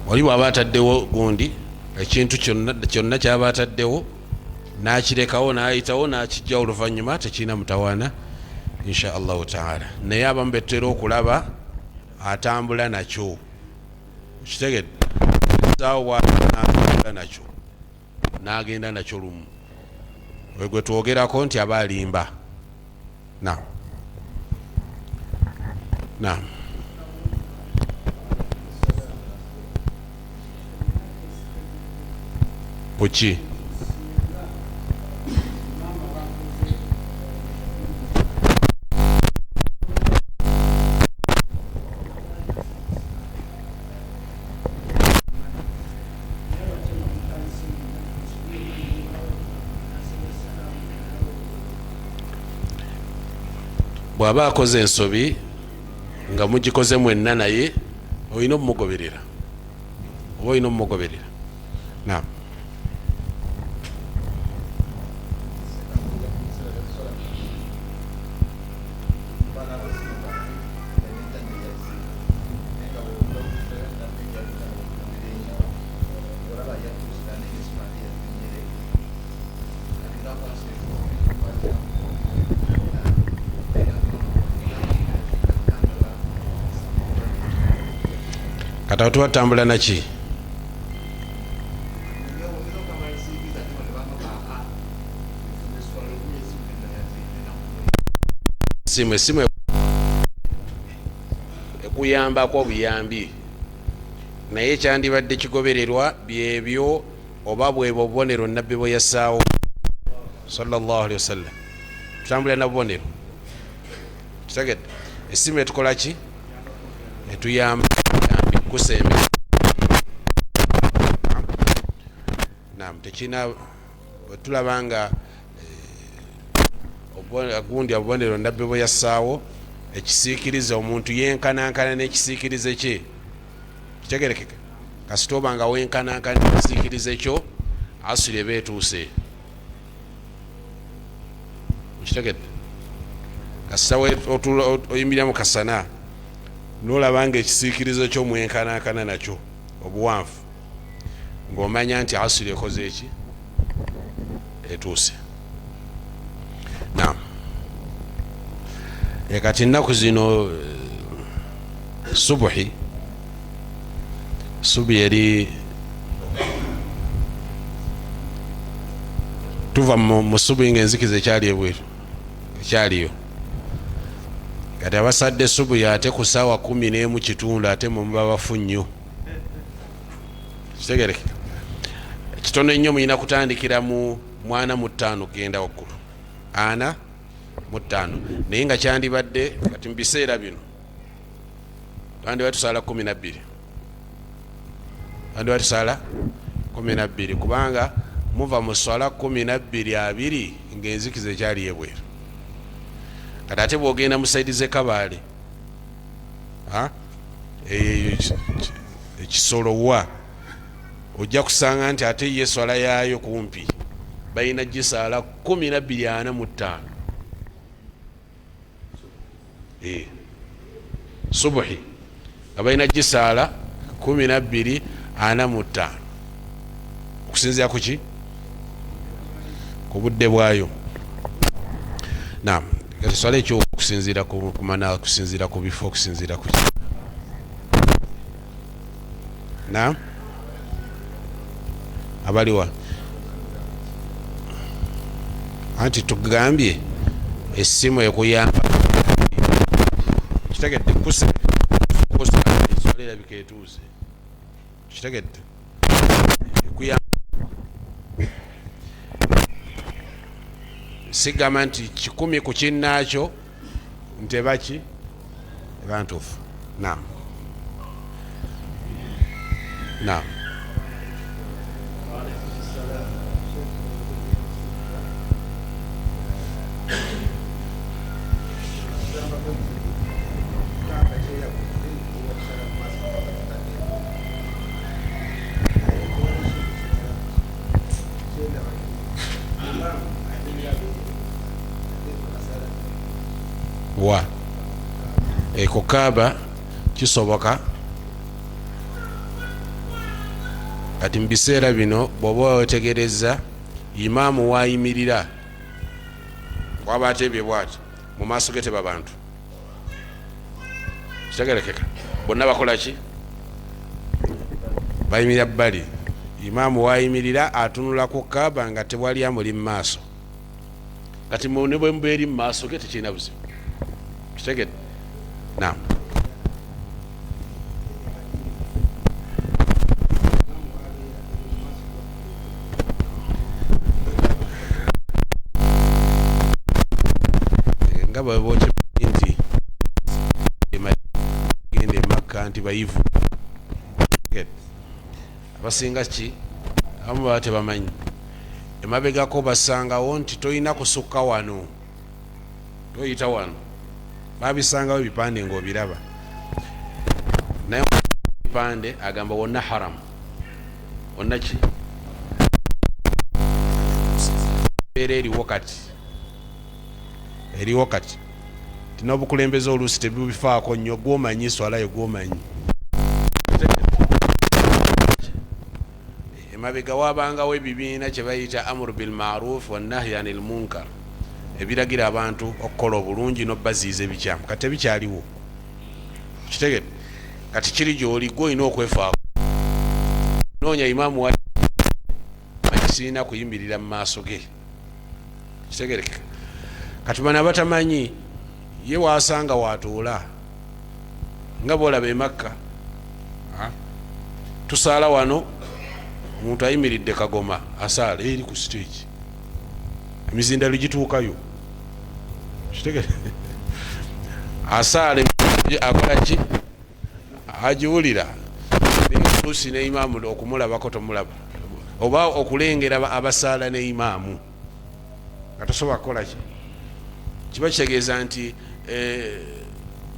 oli bwaba ataddewo gundi ekintu kyonna kyaba ataddewo n'akirekawo n'ayitawo n'akijjawo oluvannyuma, tekirina mutawaana insha allahu taala. Naye abamu betutera okulaba atambula nakyo, okitegedde, saawo bw'atambula nakyo n'agenda nakyo lumu, oyo gwe twogerako nti aba alimba. Naam, naam. Kuki? Bw'aba akoze ensobi nga mugikoze mwenna, naye olina omumugoberera, oba olina omumugoberera. Naam. Kati awo tuba tutambula naki? Simu, esimu ekuyambako obuyambi, naye kyandibadde kigobererwa byebyo oba bwebwo obubonero nabbi bwe yassaawo sallallahu alaihi wasallam. Tutambulira na bubonero, kitegedde. Esimu etukola ki? Etuyamba kusembe. Naam, tekirina bwetulaba nga gundi obubonero nabbi bwe yassaawo, ekisiikirize omuntu yenkanankana n'ekisiikirize kye, kitegerekeka. Kasita oba nga wenkanankana n'ekisiikirize kyo, asiri eba etuuse, okitegedde. Kasita oyimirira mu kasana n'olaba nga ekisiikirize kyo mwenkanankana nakyo obuwanvu, ng'omanya nti asiri ekoze eki, etuuse. Naam. Kati ennaku zino subuhi subuhi eri tuva mu subuhi nga enzikiza ekyali ebweru ekyaliyo. Kati abasadde subuhi ate ku ssaawa 11:15, ate mwe muba bafu nnyo, kitegereke. Kitono ennyo, mulina kutandikira mu 45 kugenda waggulu, 45, naye nga kyandibadde kati mu biseera bino twandibadde tusaala 12, twandibadde tusaala 12, kubanga Muva mu swala 12:20 ng'enzikiza ekyali ebweru. Kati ate bw'ogenda mu saidi z'e Kabaale, ekisolo wa ojja kusanga nti ate ye swala yaayo kumpi balina gisaala 12:45 subuhi nga balina gisaala 12:45 okusinziira ku ki? Ku budde bwayo. Naam, kati swala ekyo okusinziira ku kumana, okusinziira ku bifo, okusinziira ku ki? Naam, abaliwa anti tugambye essimu ekuyamba kitegedde kusa eswala erabika etuuse kitegedde ekuyamba sigamba nti 100 ku kinnaakyo nti eba ki eba ntuufu. Naam, naam. Wa ekukaaba kisoboka kati mu biseera bino bw'oba wetegereza imaamu waayimirira waba ateebye bwati mu maaso ge teba bantu kitegerekeka bonna bakola ki bayimirira bbali imaamu waayimirira atunula ku kaaba nga tewali amuli mu maaso kati ne bwe muba eri mu maaso ge tekirina buzibu kitegedde. Naam, nga bwe bokimanyi nti genda e Makka nti bayivu abasinga ki abamu baba tebamanyi emabegako basangawo nti tolina kusukka wano toyita wano babisangawo ebipande ng'obiraba naye ebipande agamba wonna haramu wonna ki mbeera eriwo kati eriwo kati n'obukulembeze oluusi tebubifaako nnyo gwomanyi swalayo gwomanyi emabega wabangawo ebibiina kye bayita amuru bil maruf wanahyi anil munkar ebiragira abantu okukola obulungi n'obaziiza ebikyamu kati tebikyaliwo kitegedde kati kiri gyoli gwe olina okwefaako noonya imaamu wa sirina kuyimirira mu maaso ge kitegerekeka kati bano abatamanyi ye wasanga watuula nga bwolaba e Makka tusaala wano omuntu ayimiridde kagoma asaala eri ku stage emizindalo gituukayo kitegere asaala akola ki agiwulira oluusi ne imaamu okumulabako tomulaba oba okulengera abasaala ne imaamu nga tosobola kukola ki kiba kitegeeza nti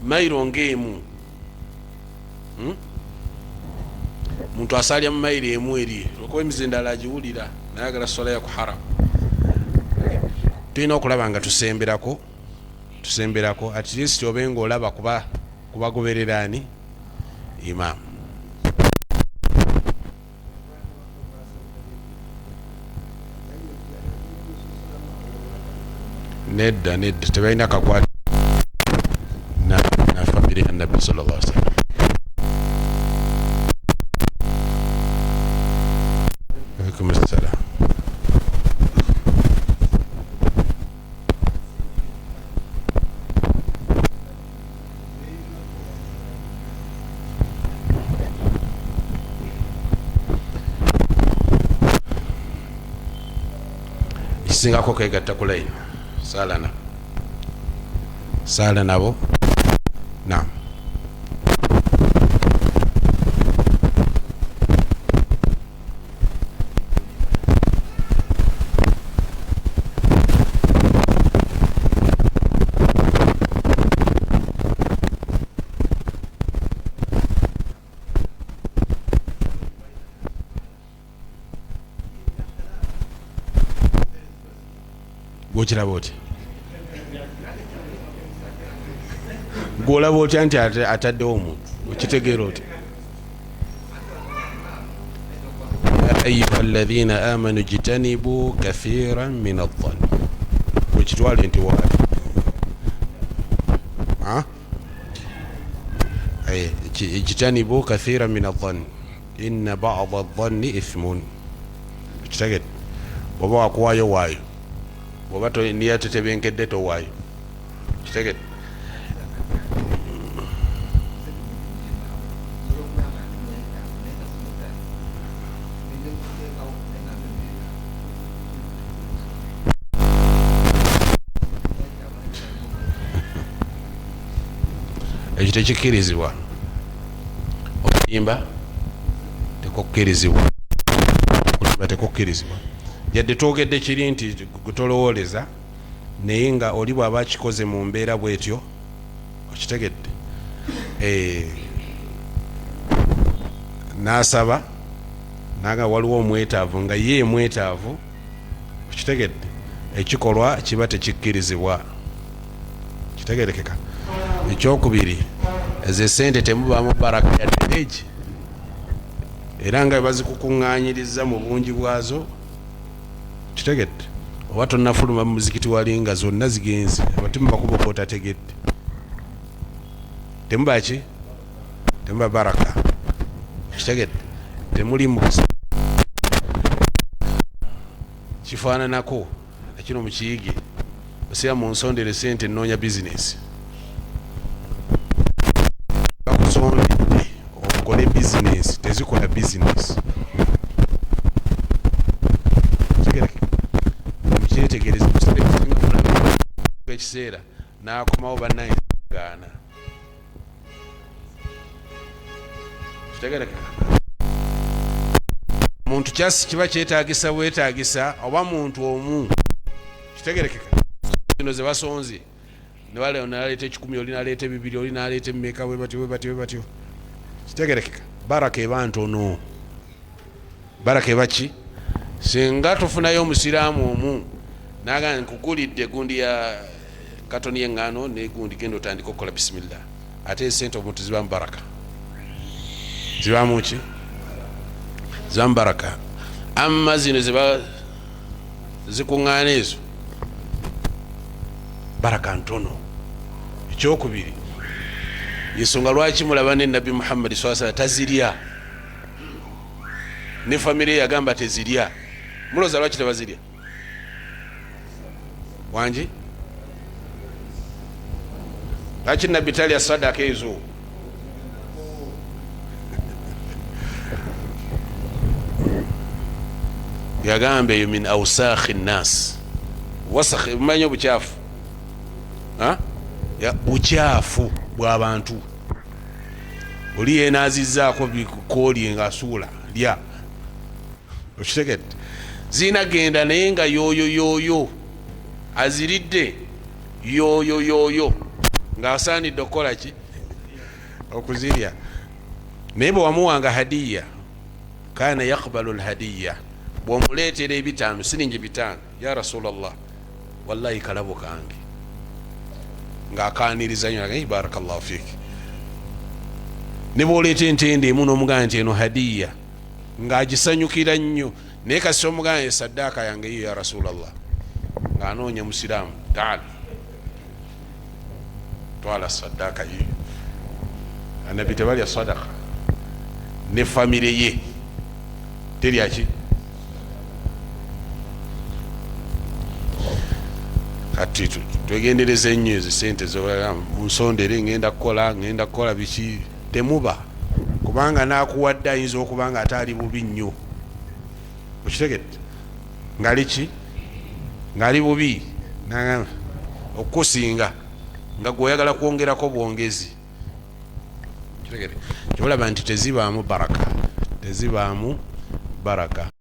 mayiro ng'emu muntu asaalya mu mayiro emu eri olwokuba emizindalo agiwulira naye agala swala ya ku haramu tulina okulaba nga tusemberako at least obe ng'olaba kuba kubagoberera ani imaamu. Nedda nedda tebalina kakwate na famire ya Nabbi sallallahu alaihi wasallam. Alaikum assalam. Kisingako kegatta ku line saala saala nabo. Naam, Gwokiraba otya? Gwolaba otya nti ataddewo omuntu? Okitegeera otya? Ya ayuha alladhina amanu jtanibu kathiran min adhann, wekitwale nti waali ijtanibu kathiran min adhann inna ba'da adhanni ithmun. Kitegedde? Bwoba wakuwaayo waayo, bwoba niya tetebenkedde towaayo. Kitegedde? Ekyo tekikkirizibwa. Okulimba tekukkirizibwa, okulimba tekukkirizibwa. Yadde twogedde kiri nti gutolowooleza, naye nga oli bw'aba akikoze mu mbeera bwetyo, okitegedde, n'asaba nanga waliwo omwetaavu nga ye mwetaavu, okitegedde, ekikolwa kiba tekikkirizibwa. Kitegerekeka? Ekyokubiri, ezo esente temubaamu baraka yadde egi, era nga bazikukuŋŋaanyiriza mu bungi bwazo. Kitegedde? Oba tonnafuluma mu muzikiti wali nga zonna zigenze, abatimu bakuba otategedde, temuba ki? Temuba baraka. Kitegedde? Temuli mukisa. Kifaananako ekino mukiyige, osira mu nsondere sente nnoonya bizinesi, bakusondedde okole bizinesi, tezikola bizinesi. Mukyetegereze, ekiseera n'akomawo bannaye gaana. Kitegerekeka? Muntu kyasi kiba kyetaagisa bwetaagisa oba muntu omu. Kitegerekeka? Zino ze basonze ne naleeta 100, oli naleeta 2, oli naleeta emmeka, bwe batyo bwe batyo bwe batyo. Kitegerekeka? Baraka eba ntono. Baraka eba ki? Singa tufunayo omusiraamu omu naga nkugulidde gundi ya katoni y'eŋŋaano ne gundi, genda otandika okukola bisimillah, ate esente omuntu zibamu baraka. Zibamu ki? Zibamu baraka. Amma zino ziba zikuŋŋaana ezo baraka ntono. Ekyokubiri, ensonga lwaki mulaba ne Nabbi Muhammadi swalla sallam tazirya, ne famire yagamba tezirya. Mulowooza lwaki tebazirya? Wangi lwaki Nabbi talya sadaka ezo? Yagamba eyo min awsakhi nnas, wasakh, mumanyi obukyafu, bukyafu bw'abantu. Oli yenaazizzaako bikooli nga asuula lya. Okitegedde? Zirina genda naye nga yoyo yoyo aziridde, yoyo yoyo ng'asaanidde okukola ki? Okuzirya. Naye bwe wamuwanga hadiya, kana yakbalu lhadiya, bw'omuleetera 5, siringi 5, ya Rasulallah, wallahi kalabo kange, ng'akaaniriza nnyo, barakallahu fik. Ne bw'oleeta entende emu n'omugamba nti eno hadiya, ng'agisanyukira nnyo. Naye kasi omugamba esaddaaka yange yiyo ya Rasulallah, ng'anoonya musiraamu, taala twala saddaaka yiyo. Annabi tebalya sadaka, ne famire ye terya ki? Kati twegendereze ennyo ezo sente munsondere, ngenda kukola biki, temuba, kubanga n'akuwadde ayinza okuba nga ate ali bubi nnyo. Okitegedde? Ngali ki? Ngali bubi okukusinga, nga gweoyagala kwongerako bwongezi. Kitegedde? Kyolaba nti tezibaamu baraka, tezibaamu baraka.